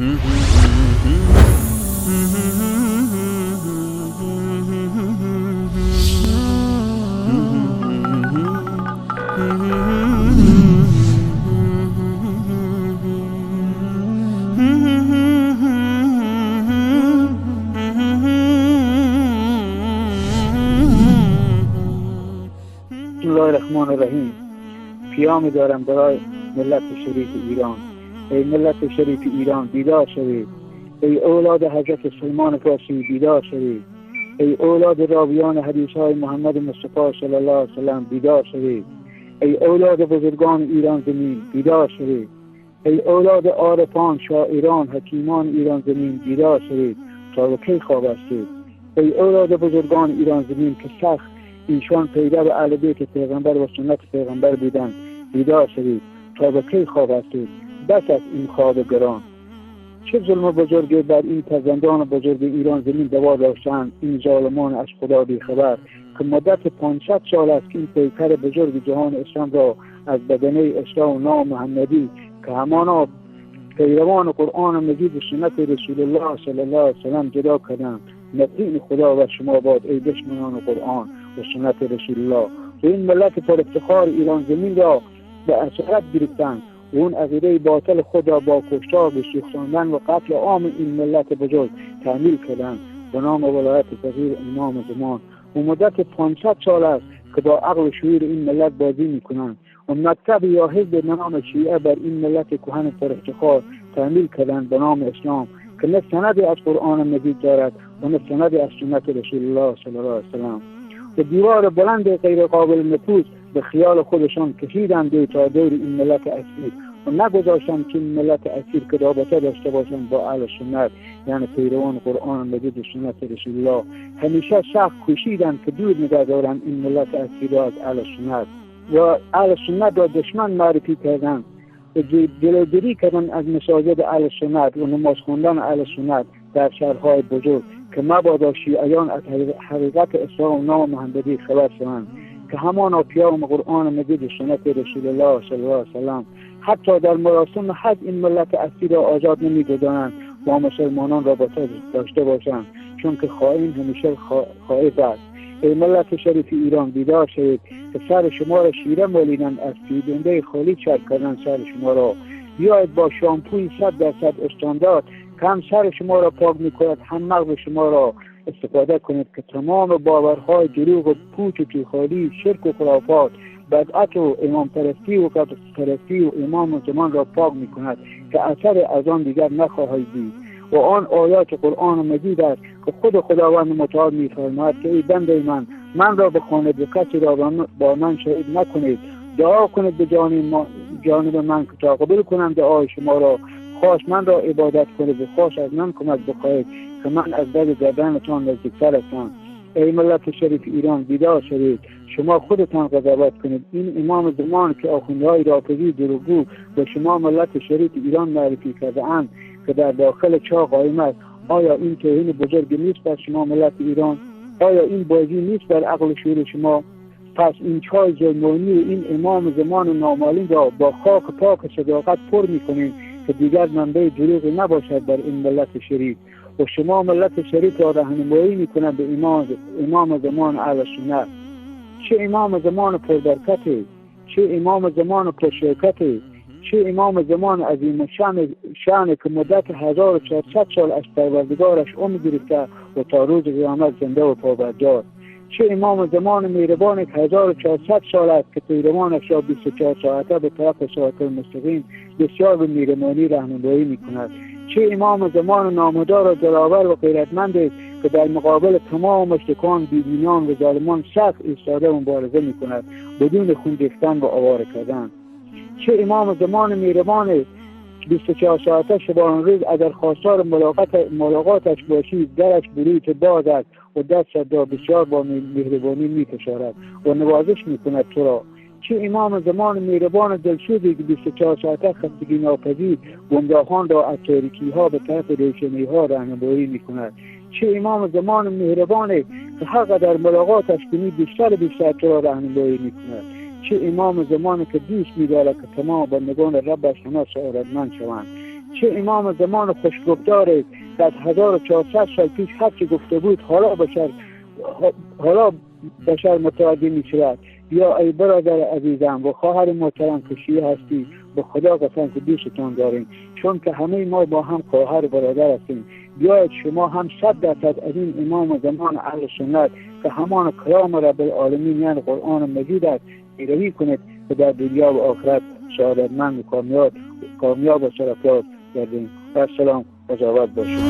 بسم الله الرحمن الرحیم. پیامی دارم برای ملت شریف ایران. ای ملت شریف ایران بیدار شوید. ای اولاد حضرت سلمان فارسی بیدار شوید. ای اولاد راویان حدیث های محمد مصطفی صلی الله علیه و سلم بیدار شوید. ای اولاد بزرگان ایران زمین بیدار شوید. ای اولاد عارفان، شاعران، حکیمان ایران زمین بیدار شوید. تا به کی خواب هستید؟ ای اولاد بزرگان ایران زمین که سخت ایشان پیرو اهل بیت پیغمبر و سنت پیغمبر بودند بیدار شوید. تا به کی خواب هستید؟ بس از این خواب گران. چه ظلم بزرگی بر این فرزندان بزرگ ایران زمین دوا داشتند این ظالمان از خدا بیخبر که مدت 500 سال است که این پیکر بزرگ جهان اسلام را از بدنه اسلام نام محمدی که همانا پیروان قرآن مجید و سنت رسول الله صلی الله علیه و سلم جدا کردند. نفرین خدا بر شما باد ای دشمنان قرآن و سنت رسول الله. و این ملت پر افتخار ایران زمین را به اسارت گرفتند و اون عقیده باطل خود را با کشتار و سوختاندن و قتل عام این ملت بزرگ تعمیل کردند به نام ولایت فقیه امام زمان. و مدت 500 سال است که با عقل و شعور این ملت بازی میکنند و مکتب یا حزب به نام شیعه بر این ملت کهن پر افتخار تعمیل کردند به نام اسلام که نه سندی از قرآن مجید دارد و نه سندی از سنت رسول الله صلی الله علیه و سلم. و دیوار بلند غیر قابل نفوذ به خیال خودشان کشیدند دور تا دور این ملت اسیر و نگذاشتند که این ملت اسیر که رابطه داشته باشند با اهل سنت، یعنی پیروان قرآن مجید و سنت رسول الله. همیشه سخت کوشیدند که دور نگه دارند این ملت اسیر را از اهل سنت و اهل سنت را دشمن معرفی کردند و جلوگیری کردند از مساجد اهل سنت و نماز خواندن اهل سنت در شهرهای بزرگ که مبادا شیعیان از حقیقت اسلام و نام محمدی خبر شوند که همانا پیام قرآن مجید و سنت رسول الله صلی الله علیه و سلم. حتی در مراسم حج این ملت اسیر را آزاد نمی‌گذارند با مسلمانان رابطه داشته باشند، چون که خائن همیشه خائف است. ای ملت شریف ایران بیدار شوید که سر شما را شیره مالیدند، از پیدنده خالی چرب کردند سر شما را. بیاید با شامپوی 100% استاندارد که هم سر شما را پاک میکند هم مغز شما را استفاده کنید که تمام باورهای دروغ و پوچ و توخالی، شرک و خرافات، بدعت و امام پرستی و قبر پرستی و امام زمان را پاک میکند که اثر از آن دیگر نخواهید دید. و آن آیات قرآن مجید است که خود خداوند متعال میفرماید که ای بنده من، من را بخوانید و کسی را با من شهید نکنید. دعا کنید به جانب من که تا قبول کنم دعای شما را. خواست من را عبادت کنید و خواست از من کمک بخواهید که من از در گردنتان نزدیکتر هستم. ای ملت شریف ایران بیدار شوید، شما خودتان قضاوت کنید. این امام زمان که آخوندهای رافضی دروغگو و شما ملت شریف ایران معرفی کرده اند که در داخل چاه قایم است، آیا این توهین بزرگ نیست بر شما ملت ایران؟ آیا این بازی نیست بر عقل و شعور شما؟ پس این چای ظلمانی و این امام زمان نامعلوم را با خاک پاک صداقت پر میکنید که دیگر منبع دروغی نباشد بر این ملت شریف. و شما ملت شریف را راهنمایی میکنند به امام زمان اهل سنت. چه امام زمان پربرکتی، چه امام زمان پرشوکتی، چه امام زمان عظیم شأن که مدت 1400 سال از پروردگارش عمر گرفته و تا روز قیامت زنده و پابرجار. چه امام زمان مهربان که 1400 سال است که پیروانش را 24 ساعته به طرف صراط المستقیم بسیار به مهربانی راهنمایی میکند. چه امام زمان نامدار و دلاور و غیرتمند است که در مقابل تمام مشرکان، بیدینان و ظالمان سخت ایستاده و مبارزه میکند بدون خون ریختن و آواره کردن. چه امام زمان مهربان 24 ساعته شبانه روز اگر خواستار ملاقاتش باشی درش بروی تو باز است و دستت را بسیار با مهربانی میفشارد و نوازش میکند تو را. چه امام زمان مهربان دلسوزی که 24 ساعته خستگی ناپذیر گمراهان را از تاریکی ها به طرف روشنی ها راهنمایی میکند. چه امام زمان مهربانی که هر قدر ملاقاتش کنی بیشتر بیشتر تو را راهنمایی میکند. چه امام زمانی که دوست می‌دارد که تمام بندگان ربش همه سعادتمند شوند. چه امام زمان خوشگفتاره که از 1400 سال پیش هر چه گفته بود حالا بشر متوجه می شود. یا ای برادر عزیزم و خواهر محترم که شیعه هستی، به خدا قسم که دوستتان داریم، چون که همه ما با هم خواهر و برادر هستیم. بیاید شما هم 100% از این امام زمان اهل سنت که همان کلام رب العالمین یعنی قرآن مجید است پیروی کنید که در دنیا و آخرت سعادتمند و کامیاب و سرفراز گردیم. و سلام، قضاوت باشید.